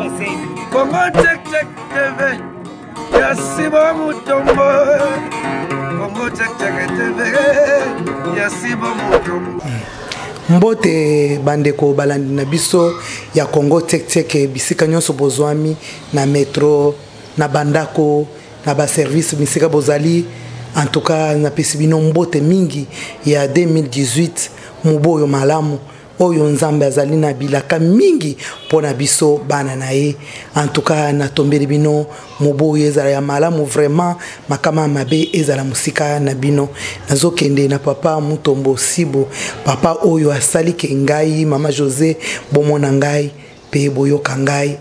Congo Check Check TV ya Sibo Mutombo. Congo Check Check TV ya Sibo Mutombo. Mbote bandeko balandi na biso ya Congo Check Check, bisika nyonso bozwami na metro, na bandako, na ba service, bisika bozali. En tout cas napesi bino mbote mingi ya 2018, mobu oyo malamu oyo Nzambe azali na bilaka mingi mpona biso bana na ye. En tout cas natombeli bino mobu oyo ezala ya malamu vraiment, makama ya mabe ezala mosika na bino. Nazokende na papa Mutombo Sibo, papa oyo asali ke ngai mama José bomona ngai pe boyoka ngai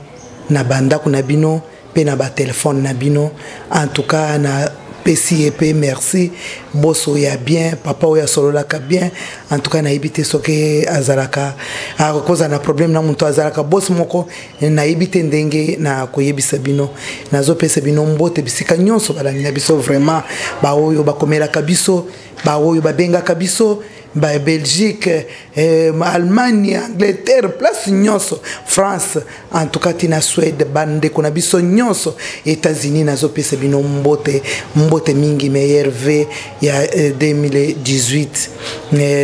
na bandako na bino pe na ba telefone na bino. En tout cas na pesi ye pe merci, boso ya bien, papa oyo asololaka bien. En tout cas nayebi te soki azalaka akozala na problème na moto, azalaka boss moko, nayebi te ndenge na koyebisa bino. Nazopesa bino mbote bisika nyonso balandi na biso vraiment, baoyo bakomelaka biso, baoyo babengaka biso, ba Belgique, Allemagne, Angleterre, place nyonso, France, en tout cas tina Suède, bandeko na biso nyonso, États-Unis, nazopesa bino mbote, mbote mingi, meilleur V ya 2018.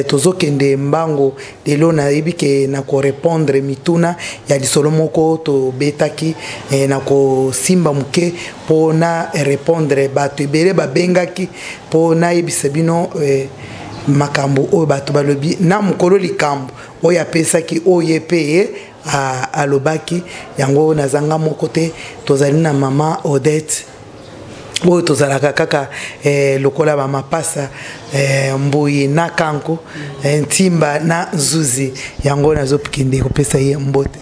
Tozokende mbango lelo, nayebi ke na korépondre mituna ya lisolo moko tobetaki, na kosimba moke mpo na répondre bato ebele babengaki mpo nayebisa bino makambo oyo bato balobi na mokolo likambo oyo apesaki oyo ye mpe ye alobaki yango. Nazanga moko te, tozali na mama Odette oyo tozalaka kaka lokola bamapasa, mbui na kanko, ntimba na nzuzi. Yango nazokende kopesa ye mbote.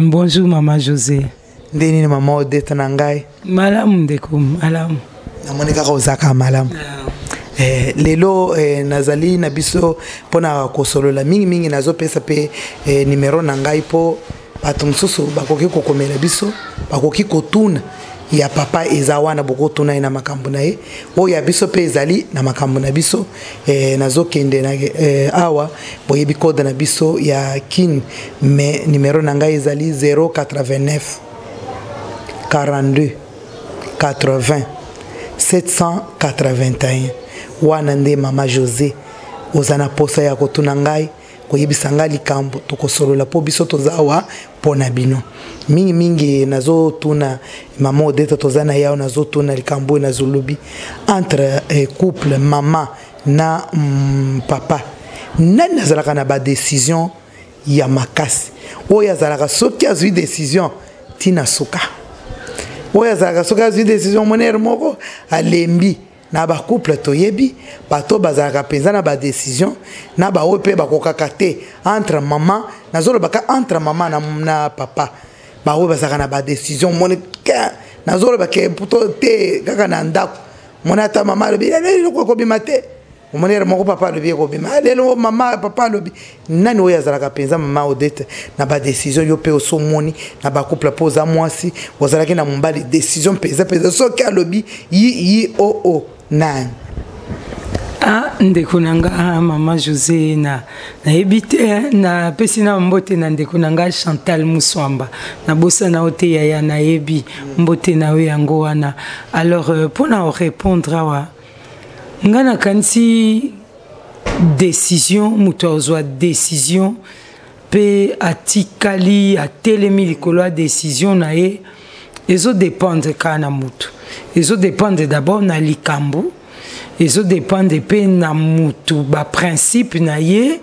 Bonjour mama José. Nde nini mama Odette na ngai? Malamu ndeko, malamu. Namoni kaka ozaka malamu. Lelo nazali na biso mpona kosolola mingimingi. Nazopesa mpe numero na ngai mpo bato mosusu bakoki kokomela biso, bakoki kotuna. Ya papa eza wana, bokotuna ye na makambo na ye. Oyo ya biso mpe ezali na makambo na biso. Nazokende na, awa boyebi code na biso ya Kin, mais numero na ngai ezali 089 42 80 781. Wana nde mama José oza na posa ya kotuna ngai, koyebisa ngai likambo, tokosolola mpo biso toza awa mpo na bino mingimingi. Nazotuna mama Odeta, toza na ye awa, nazotuna likambo oyo nazolobi entre couple mama na papa, nani azalaka na badécision ya makasi, oyo azalaka soki azwi décision ntina suka, oyo azalaka soki azwi décision monere moko alembi. Na bacouple toyebi bato bazalaka mpenza na badécision, na baoyo mpe bakokaka te. Entre mama, nazolobaka entre mama na papa, baoyo bazalaka na badécision moni, nazoloba ke to te kaka na ndako moni, ata mama alobi eloko ekobima te, omoni ere moko papa alobi ekobima. Lelo mama, papa alobi, nani oyo azalaka mpenza, mama Odete, na badécision? Yo mpe osomoni na bacouple mpo oza mwasi, ozalaki na mobali, décision mpenza mpenza soki alobi yi yi o o, nani? Ah, ndeko na nga mama José, na nayebi te. Napesi na mbote na ndeko na nga Chantal Muswamba, nabosana yo te yaya, nayebi mbote na yo yango wana. Alors mpona orépondre awa, nga nakanisi décision, moto azwa décision mpe atikali atelemi likolo ya décision na ye, ezodépendre kaka na motu. Ezodépendre d'abord na likambo, ezodépendre mpe na mutu, baprincipe na ye,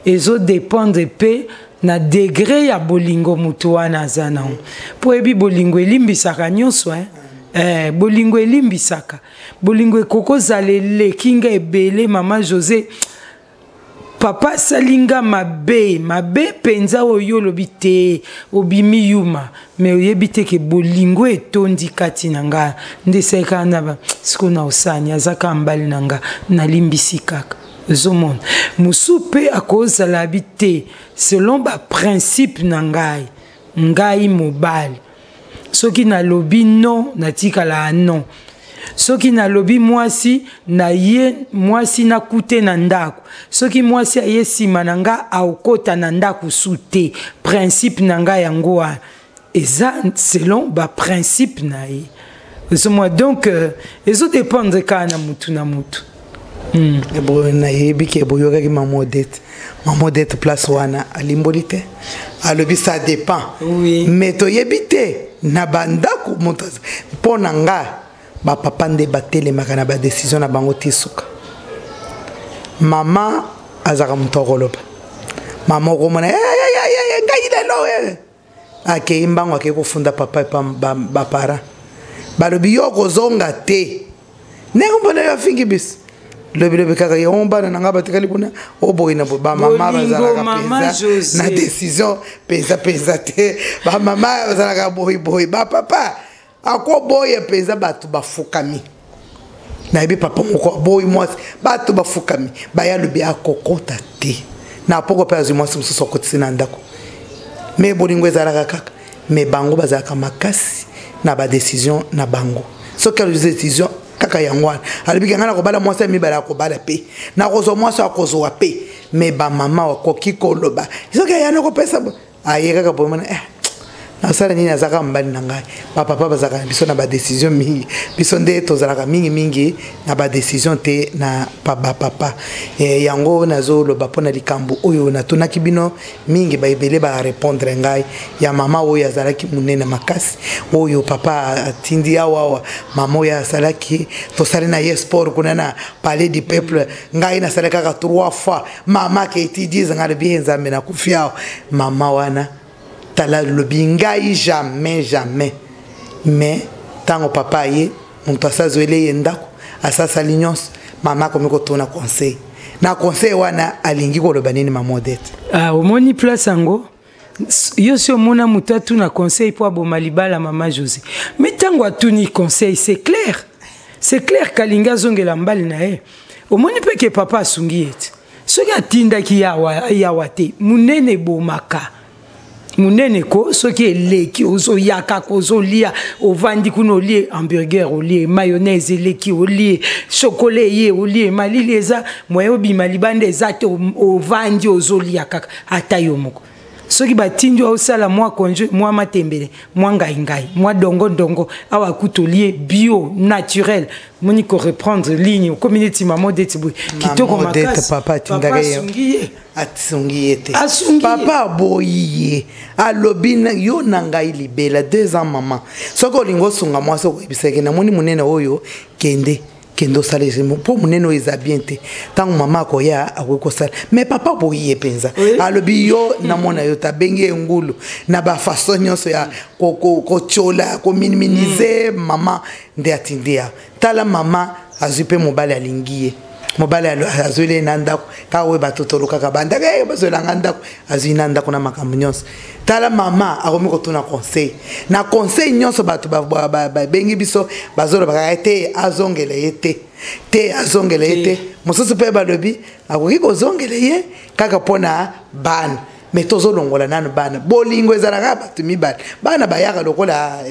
ezodépendre mpe na degré ya bolingo mutu wana aza nango. Mpo oyebi, bolingo elimbisaka nyonso, eh? Bolingo elimbisaka, bolingo ekoki kozala eleki nga ebele. Mama José, papa asali nga mabe, mabe mpenza oyo olobi te, obimi yuma, mais oyebi te ke bolingo etondi kati na nga nde esali kaka na sikoyo na osani aza kaka mbali na nga, nalimbisi kaka. Ozomona, mosu mpe akozala bi te, selon baprincipe na ngai, ngai mobali, soki nalobi non, natikala non. Soki nalobi mwasi na ye, mwasi nakute na ndako, soki mwasi aye nsima na nga, aokota na ndako su te. Principe na ngai yango wana. Eza selon baprincipe na ye, ozomwa. Donc ezodépendre kaka na mutu na mutu. Nayebi ke boyokaki Mama Odette. Mama Odette, place wana alimboli te, alobi ça dépend. Mais toyebi te na bandako moto. Mpo na nga, bapapa nde batelemaka na badécision na bango ti suka. Mama azalaka moto akoloba. Mama okomona ngai lelo akei mbango, akei kofunda papa epa baparent, balobi yo kozonga te ndenge mpona yo afingi biso lobilobi kaka yango, bana na ngai batikali kuna oboyi na boye. Bamama bazalaka mpenza na décision mpenza mpenza te. Bamama bazalaka boyiboyi, bapapa akoboya mpenza, bato bafukami. Nayebi papa moko aboyi mwasi, bato bafukami, baya lobi akokota te na poko mpe azwi mwasi mosusu akotisi na ndako. Me bolingo ezalaka kaka, me bango bazalaka makasi na badécision na bango. Soki alobi décision kaka yango wana, alobiki ngai nakobala mwasi ya mibale, akobala mpe nakozwa mwasi, akozwa mpe. Me bamama akoki koloba soki aya nakopesa aye kaka bomona eh, nasala nini, azalaka mobali na ngai. Bapapa bazalaka na biso na badécision mingi, biso nde tozalaka mingimingi na badécision te na bapapa. Yango nazoloba mpona likambo oyo natunaki bino mingi, baebele barépondre ngai ya mama oyo azalaki monene makasi, oyo papa atindi awa awa. Mama oyo azalaki, tosali na ye sport kuna na Palais du Peuple. Ngai nasali kaka trois fois, mama akei 10. Ngai alobi: Nzambe, nakufi awa. Mama wana tala, lobi ngai jamais, jamais. Mais ntango papa aye, moto asazweli ye ndako, asasali nyonso, mama akomi kotuna conseil. Na conseil wana alingi koloba nini, Mama Odette? Ah, omoni place yango, yo si omona moto atuna conseil mpo aboma libala, Mama José. Mais ntango atuni conseil, c'est clair, c'est clair kalingi azongela mbali na ye. Omoni mpe ke papa asungi ye te. Soki atindaki yawa, yawa te, monene ebomaka monene ko. Soki eleki, ozoya kaka, ozolia, ovandi kuna, olie hamburger, olie mayonnaise, eleki, olie chocolat, eye olie malili, eza moyen obima libanda eza te, ovandi ozolia kaka. Ata yo moko, soki batindi osala mwa konje, mwa matembele, mwa ngaingai, mwa dongo-dongo awa, kuta olie bio naturel, moni koreprendre ligne, okomi neti Mama Odette boye, kitoko makasi. Papa atindaka ye, asungi ye. Asungi ye te. Asungi ye. Papa aboyi ye, alobi yo na ngai libela. 2 ans. Mama, soki olingi osunga mwasi, okoyebisaki: namoni monene oyo, kende, kende osala mpo monene oyo eza bien te. Ntango mama akoya, akoki kosala. Mais papa aboyi ye mpenza. Alobi yo namona yo te, abengi ye ngulu na bafaçon nyonso ya kotiola, kominimiser. Mama nde atindi ya tala, mama azwi mpe mobali, alingi ye, mobali azweli ye na ndako kaka oyo bato tolukaka bandako, bazwelanga ndako, azwi na ndako na makambo nyonso. Tala, mama akomi kotuna conseil. Na conseil nyonso bato babengi biso, bazoloba kaka te azongela ye te, te azongela ye te. Mosusu mpe balobi akoki kozongela ye kaka mpona bana. Me tozolongola nanu bana. Bolingo ezalaka bato mibale, bana bayaka lokola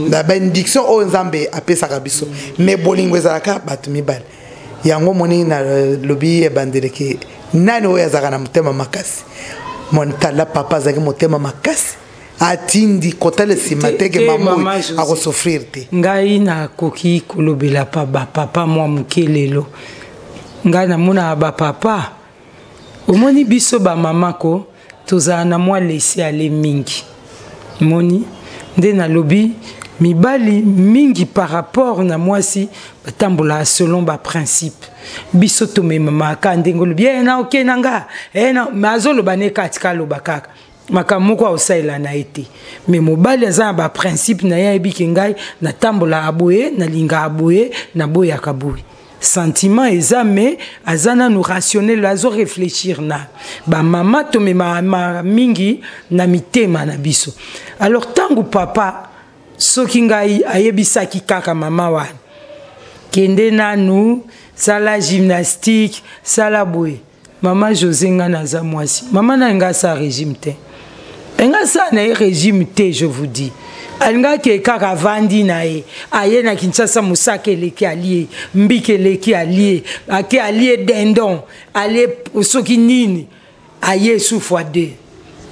na bénédiction oyo Nzambe apesaka biso. Me bolingo ezalaka bato mibale. Yango moni nalobi ebandeleke nani oyo azalaka na motema makasi. Tala, papa azalaki motema makasi, atindi kotala nsima te ke mama oyo akosouffrir te. Ngai nakoki kolobela pa bapapa mwa moke lelo. Ngai namonaka bapapa, omoni biso bamama ko tozala na mwa laisser-aller mingi. Moni nde nalobi, mibali mingi par rapport na mwasi batambolaka selon baprincipe. Biso tomemamaka ndenge olobi e na oke na nga e na me azoloba ne kati kaloba kaka makambo moko akosalela na ye te. Me mobali aza na baprincipe na ye, ayebiki ngai natambolaka boye, nalingaka boye, naboyaka boye. Sentiment eza, me aza nanu rationnel, azo réfléchir. Na bamama tomemaka mingi na mitema na biso. Alors ntango papa, soki ngai ayebisaki kaka mama wana: kende nanu sala gymnastique, sala boye. Mama José, ngai naza mwasi, mama na ngai asala régime te, engai asala na ye régime te. Je vous dis, alingaki kaka avandi na ye, aye na Kinshasa, mosaka eleki, alie mbika eleki, alie ake, alie dindon, alie soki nini, aye su fois deux.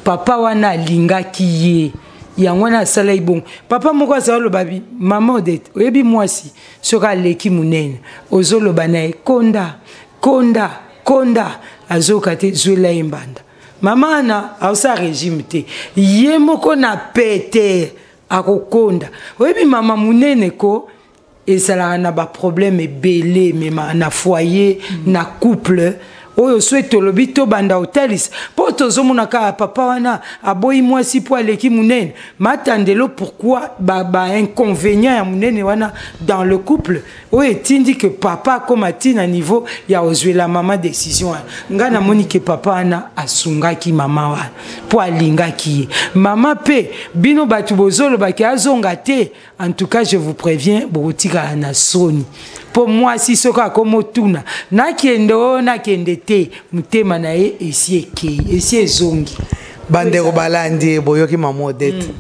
Papa wana alingaki ye. Yango wana asalaki bongo. Papa moko azala oloba bi mama Odette, oyebi mwasi soki aleki monene ozoloba na ye konda konda konda, azoyoka te, zwela ye mbanda. Mama wana aosala regime te, ye moko na pete akokonda. Oyebi mama monene ko ezalaka na baproblème ebele, ememaka na foyer, na couple. Oyo so tolobi tobanda kotalisa mpo tozomona kaka papa wana aboyi mwasi mpo aleki monene. Matandelo, pourquoi bainconvénient ba ya monene wana dans le couple oyo etindi ke papa akóma ti na niveau ya kozwela mama décision wana? Ngai namoni ke papa wana asungaki mama wana mpo alingaki ye. Mama mpe, bino bato bozolobaki azonga te, en tout cas je vous préviens, bokotikala na soni, mpo mwasi soki akomotuna nakende oyo nakende te, motema na ye esi ekei, esi ezongi. Bandeko balandi, boyoki mama Odette.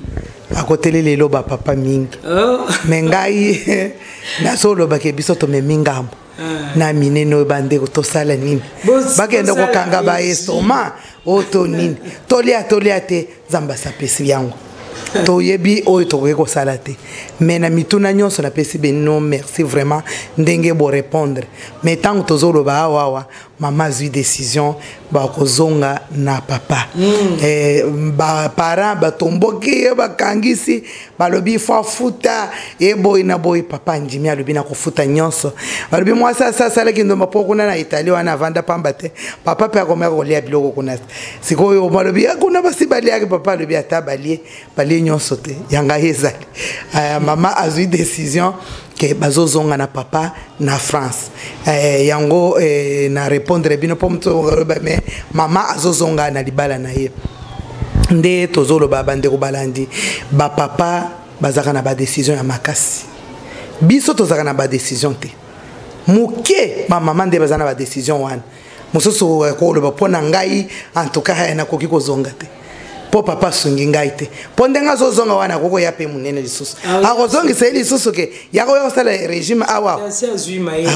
Akoteli lelo bapapa mingi. Oh. Me ngai nazolobaka, biso tomemi ngambo na minene oyo. Bandeko, tosala nini? Bakende kokanga baestoma oyo to nini? Tolia, tolia te. Nzambe asapesi yango, toyebi oyo tokoki kosala te. Me na mituna nyonso napesi bino merci vraiment ndenge borépondre. Mais ntango tozoloba awa awa, mama azwi décision, bakozonga na papa. Baparent batomboki ye, bakangisi, balobi fo afuta ye boye na boye. Papa andimi, alobi na kofuta nyonso. Balobi mwasi asi asalaki ndomba, mpo kuna na Italie wana avanda pamba te. Papa mpe akomaki kolia biloko kuna. Sikoyo balobi kuna basi baliaki. Papa alobi ata balie, balie nyonso te, ya ngai ezali. Mama azwi décision ke bazozonga na papa na France. Yango na répondre bino mpo moto oloba me mama azozonga na libala na ye. Nde tozoloba, bandeko balandi, bapapa bazalaka na badécision ya makasi. Biso tozalaka na badécision te moke, bamama nde baza na badécision wana. Mosusu koloba mpo na ngai, en tout cas nakoki kozonga te mpo papa asungi ngai te. Mpo ndenge azozonga wana, akokoya mpe monene lisusu, akozongisa ye lisusu ke yakoya kosala régime awa.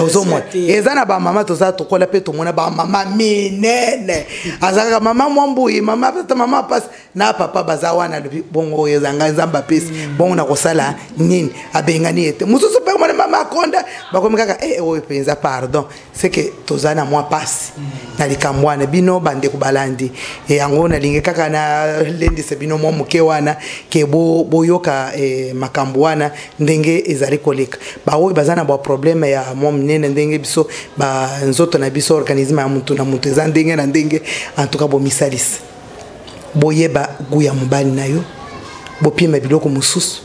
Ozomona eza na bamama toza tokola mpe tomona bamama minene, azalaka mama mwa mbui, mama tata, mama pasi na papa baza wana. Alobi bongo oyo eza ngai, Nzambe apesi bongo, nakosala nini? Abengani ye te. Mosusu mpe omona mama akonda, bakomi kaka oyo mpenza pardon. C'est que toza na mwa pasi na likambo wana. Bino bandeko balandi yango, nalingi kaka nalendisa bino mwa moke wana ke boyoka makambo wana ndenge ezali koleka. Baoyo baza na baproblème ya mwa monene, ndenge biso banzoto na biso, organisme ya mutu na mutu eza ndenge na ndenge. En tout cas bomisalisa, boyeba gu ya mobali na yo, bopima biloko mosusu,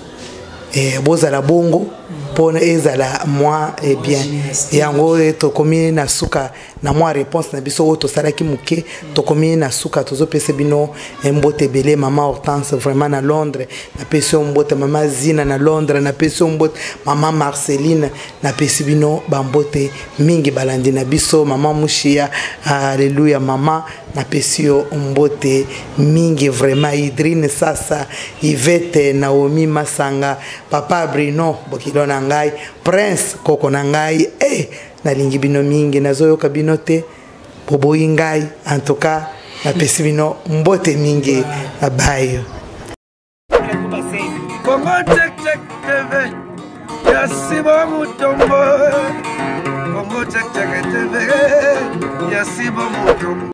bozala bongo mpona ezala mwa bien. Yango tokomi na suka na mwa réponse na biso oyo tosalaki moke. Tokomi na suka, tozopesa bino mbote ebele. Mama Hortense vraiment na Londres, napesi yo mbote. Mama Zina na Londres, napesi yo mbote. Mama Marceline, napesi bino bambote mingi. Balandi na biso, mama Mushia, alleluya mama, napesi yo mbote mingi vraiment. Idrine Sasa, Ivete, Naomi Masanga, papa Brino, bokilo na ngai, Prince, koko na ngai, nalingi bino mingi. Nazoyoka bino te, boboyi ngai. En tout cas napesi bino mbote mingi, bayo. Congo Check Check TV, Yasibo Mutombo. Congo Check Check TV, Yasibo Mutombo.